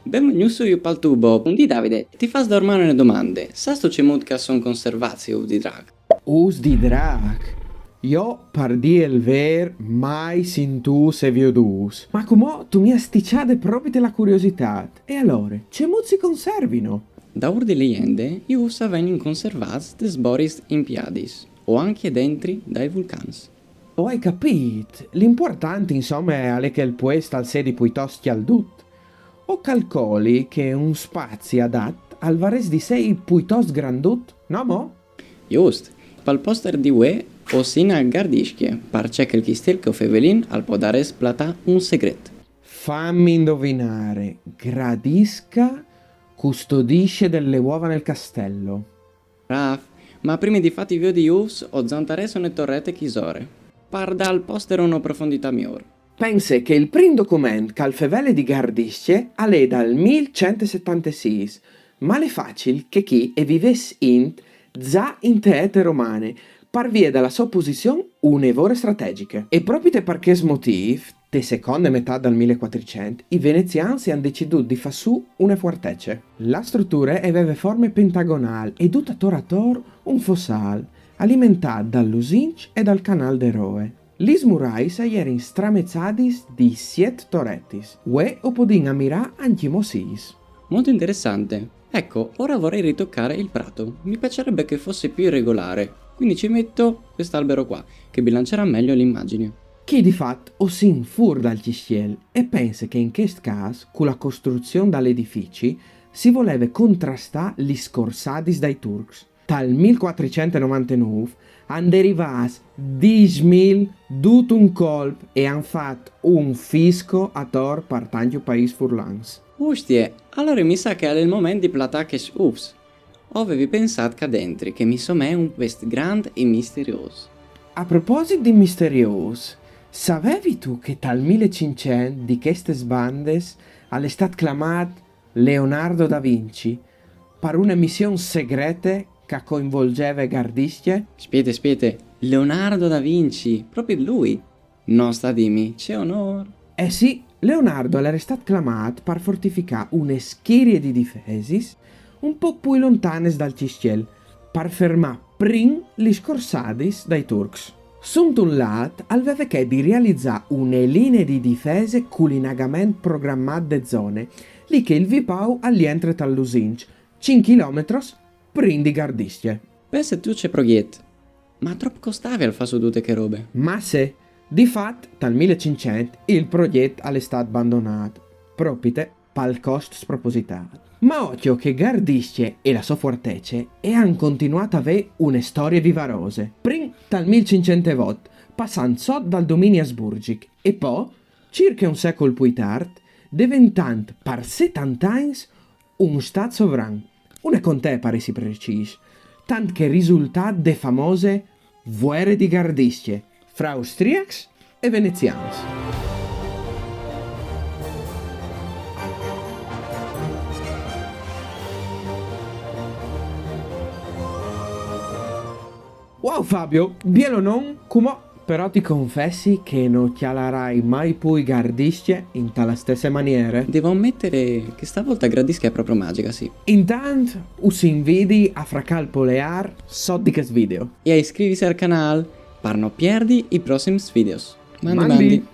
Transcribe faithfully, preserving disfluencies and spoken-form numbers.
Benvignûts sù pal tubo. Bundì Davide, ti fâs daurman une domande. Sâstu cemût che a son conservâts i ûfs di drâc? Ûfs di drâc? Jo, par dî il vêr, mai sintûts e viodûts. Ma cumò tu mi âs stiçade propite la curiositât. E alore, cemût si conservino? Daûr di leiende, i ûfs a vegnin conservâts des boris impiadis, o ancje dentri dai vulcans. O ai capît. L'impuartant, insome, al è che il puest al sedi puitost cjaldut. O calcoli che un spazi adat al varès di sei puitost grandut, no mo? Just, pal poster di vuê o sin a Gardiscje, parcè che il cjistiel che o fevelìn al podarès platâ un segret. Fammi indovinare, Gardisca custodisce delle uova nel castello. Brâf, ma prime di fâti viodi i ûfs o zantarès une torete chisore, par dâ al poster une profonditât miôr. Pense che il prin document che al fevele di Gardiscje al è dal mil cent e setantesîs, ma al è facil che chi e vivès int za inte ete romane, par vie da la sô posizion une vore strategjiche. E propite par chest motîf, te seconde metât dal mil e cuatricent, i venezians a àn decidût di fâ sù une fuartece. La struture e veve forme pentagonâl e dut ator ator un fossâl, alimentât dal Lusinç e dal canâl de Roe. Lis murais a jerin stramezadis di siet toretis. Vuê o podìn amirâ ancjemò sîs. Molto interessante. Ecco, ora vorrei ritoccare il prato. Mi piacerebbe che fosse più irregolare, quindi ci metto quest'albero qua, che bilancerà meglio l'immagine. Chi di fat o sin fûr dal cjistiel e pense che in chest câs, cu la costruzion dal edifici, si voleve contrastâ lis scorsadis dai turcs. Tal mil cuatricent e novantenûf a àn derivâts dîs mil dut un colp e a àn fat un fisco ator par tancj paîs furlans. Ustie, alore mi sa che al è il moment di platâ chescj ûfs. O vevi pensât ca dentri, che mi somee un puest grant e misteriôs. A proposit di misteriôs, savevitu che tal mil e cinccent di chestis bandis al è stât clamât Leonardo da Vinci par une mission segrete che a coinvolzeve Gardiscje? Spiete, spiete, Leonardo da Vinci, propit lui! No sta dîmi, ce onôr! Eh sì, Leonardo al jere stât clamât par fortificâ une schirie di difesis un pôc plui lontanis dal cjistiel, par fermâ prin lis scorsadis dai turcs. Suntun lât al veve chê di realizâ une linie di difese cul inagament programât de zone, li che il vipau al jentre tal Lusinç, cinc chilometris prin di Gardiscje. Pense tu ce progjet! Ma trop costavial fâ sù dute chê robe? Ma sì, di fat, tal mil e cinccent il progjet al è stât bandonât, propite pal cost spropositât. Ma ocjo che Gardiscje e la sô fuartece e àn continuât a vê une storie vivarose. Prin tal mil cinccent e vot, passant sot dal domini asburgjic, e po, cirche un secul plui tart, deventant par setante agns un stât sovran, une contee par jessi precîs, tant che risultât de famose Vuere di Gardiscje, fra austriacs e venezians. Wow Fabio, biel, no? Cumò però ti confessi che no cjalarai mai plui Gardiscje inte la stesse maniere. Devo ammettere che stavolta Gardiscje è proprio magica, sì. Intant us invidi a fracâ il poleâr sot di chest video. E a iscrivisi al canâl par no pierdi i prossims videos. Mandi, mandi. Mandi.